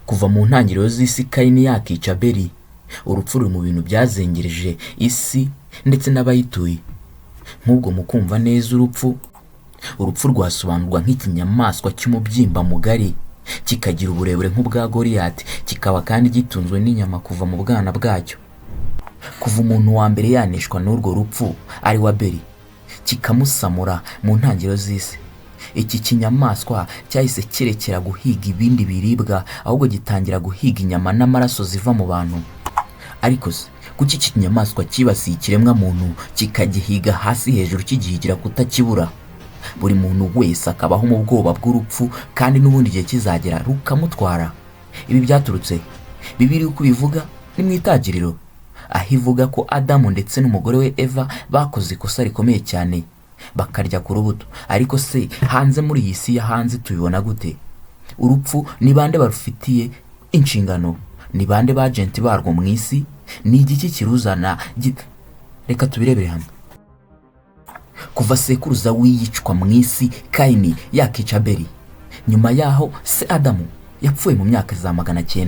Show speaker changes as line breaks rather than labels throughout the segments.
Kuva mu ntangiriro z'isi Kayini yakica Abeli, urupfu ruri mu bintu byazengereje isi ndetse n'abayituye. Nk'ubwo mu kumva neza urupfu, urupfu rwasobanurwa nk'ikinyamaswa cy'umubyimba mugari, kikagira uburebure nk'ubwa Goliyati, kikaba kandi gitunzwe n'inyama kuva mu bwana bwacyo. Kuva umuntu wa mbere yaneshwa n'urwo rupfu ari we Abeli, kikamusamura mu ntangiriro z'isi, iki kinyamaswa cyahise kirekera guhiga ibindi biribwa, ahubwo gitangira guhiga inyama n'amaraso ziva mu bantu. Ariko se kuki iki kinyamaswa cyibasiye ikiremwa muntu, kikagihiga hasi hejuru, kigihigira kutakibura, buri muntu wese akabaho mu bwoba bw'urupfu, kandi n'ubundi igihe kizagera rukamutwara? Ibi byaturutse, Bibiliya uko ibivuga ni mu Itangiriro, aho ivuga ko Adamu ndetse n'umugore we Eva bakoze ikosa rikomeye cyane, bakarya ku rubuto. Ariko se hanze muri iyi si ya hanze tubibona gute? Urupfu ni bande barufitiye inshingano? Ni bande ba agent barwo mu isi? Ni igiki kiruzana? Reka tubirebere hamwe. Kuva sekuruza w'iyicwa mu isi Kayini yakica Abeli, nyuma yaho se Adamu yapfuye mu myaka za 900,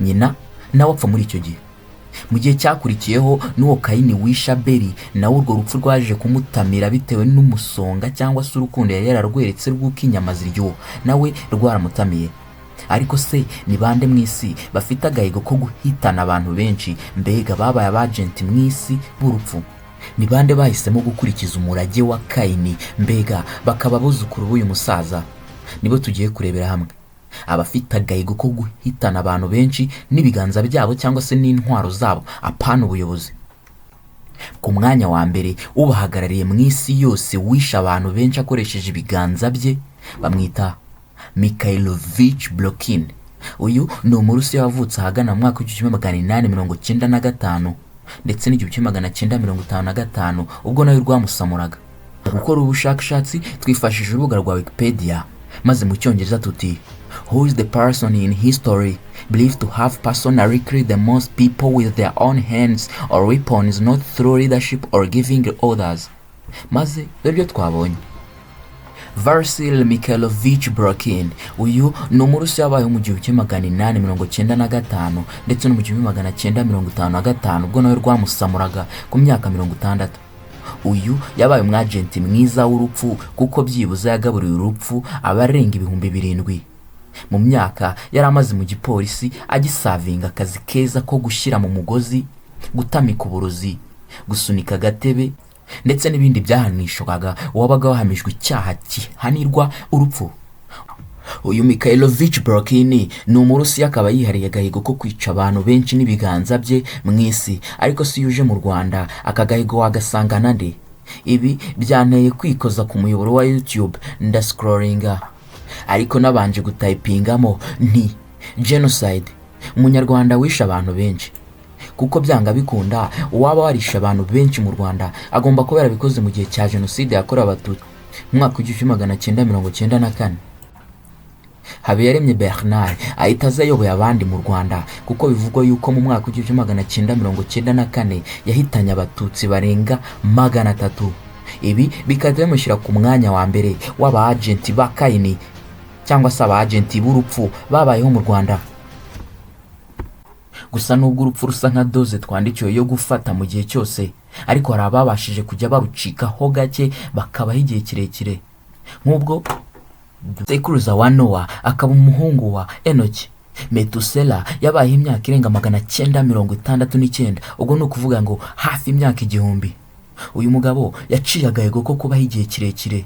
nyina nawe apfa muri icyo gihe. Mu gihe cyakurikiyeho n'uwo Kayini wishe Abeli, nawe urwo rupfu rwaje kumutamira bitewe n'umusonga cyangwa se urukundo yari yararweretse rw'uko inyama ziryoha, nawe rwaramutamiye. Ariko se ni bande mu isi bafite agahigo ko guhitana abantu benshi, mbega babaye aba agent mu isi b'urupfu? Ni bande bahisemo gukurikiza umurage wa Kayini, mbega bakaba abuzukuru b'uyu musaza? Nibo tugiye kurebera hamwe, abafite agahigo ko guhitana abantu benshi n'ibiganza byabo cyangwa se n'intwaro zabo, apana ubuyobozi. Ku mwanya wa mbere, ubahagarariye mu isi yose wishe abantu benshi akoresheje ibiganza bye, bamwita Mikhailovich Blokhin. Uyu ni Umurusiya wavutse ahagana mu mwaka w'1895 ndetse n'1955, ubwo nawe rwamusamuraga. Mu gukora ubushakashatsi twifashishije urubuga rwa Wikipedia, maze mu Cyongereza tuti: "Who is the person in history believed to have personally killed the most people with their own hands or weapons, not through leadership or giving orders?" Maze dore ibyo twabonye: Vasily Mikhailovich Blokhin. Uyu ni Umurusiya wabayeho mu 1895 ndetse no mu 1955, ubwo nawe rwamusamuraga ku myaka 60. Uyu yabaye umwajenti mwiza w'urupfu, kuko byibuze yagaburiye urupfu abarenga 7000 mu myaka yari amaze mu gipolisi, agisavinga akazi keza ko gushyira mu mugozi, gutamika uburozi, gusunika agatebe ndetse n'ibindi byahanishwaga uwabaga wahamijwe icyaha gihanirwa urupfu. Uyu Mikhailovich Blokhin ni Umurusiya, akaba yihariye agahigo ko kwica abantu benshi n'ibiganza bye mu isi. Ariko si uje mu Rwanda, aka gahigo wagasangana nde? Ibi byanteye kwikoza ku muyoboro wa YouTube, ndascrollinga, ariko nabanje gutayipingamo nti "genocide, Umunyarwanda wishe abantu benshi", kuko byanga bikunda uwaba warishe abantu benshi mu Rwanda agomba kuba yarabikoze mu gihe cya Jenoside yakorewe Abatutsi mu mwaka w'1994. Habiyaremye Bernard ahita aza ayoboye abandi mu Rwanda, kuko bivugwa yuko mu mwaka w'1994 yahitanye Abatutsi barenga 300. Ibi bikaba bimushyira ku mwanya wa mbere w'aba agent ba Kayini cyangwa se aba agent b'urupfu babayeho mu Rwanda. Gusa nubwo urupfu rusa nka dose twandikiwe yo gufata mu gihe cyose, ariko hari ababashije kujya barucikaho gake, bakabaho igihe kirekire, nk'ubwo sekuruza wa Nowa akaba umuhungu wa Enoki, Metusela, yabayeho imyaka irenga 969, ubwo ni ukuvuga ngo hafi imyaka 1000. Uyu mugabo yaciye agahigo ko kubaho igihe kirekire.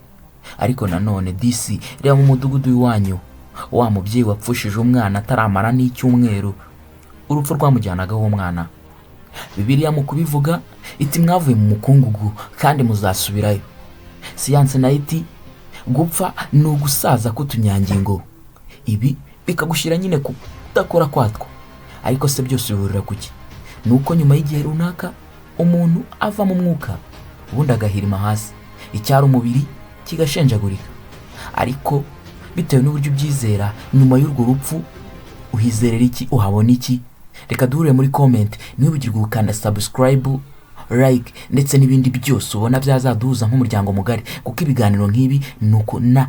Ariko nanone disi, reba mu mudugudu w'iwanyu wa mubyeyi wapfushije umwana ataramara n'icyumweru, urupfu rwamujyanagaho umwana. Bibiliya mu kubivuga iti: "Mwavuye mu mukungugu kandi muzasubirayo." Siyanse nayo iti: "Gupfa ni ugusaza k'utunyangingo." Ibi bikagushyira nyine ku kudakora kwatwo. Ariko se byose bihurira kuki? Ni uko nyuma y'igihe runaka umuntu ava mu mwuka, ubundi agahirima hasi, icyari umubiri kigashenjagurika. Ariko bitewe n'uburyo ubyizera, nyuma y'urwo rupfu uhizerera iki? Uhabona iki? Reka duhure muri comment. Ntiwibagirwe gukanda subscribe, like ndetse n'ibindi byose ubona byazaduhuza nk'umuryango mugari, kuko ibiganiro nk'ibi ni uko na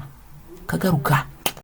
kagaruka.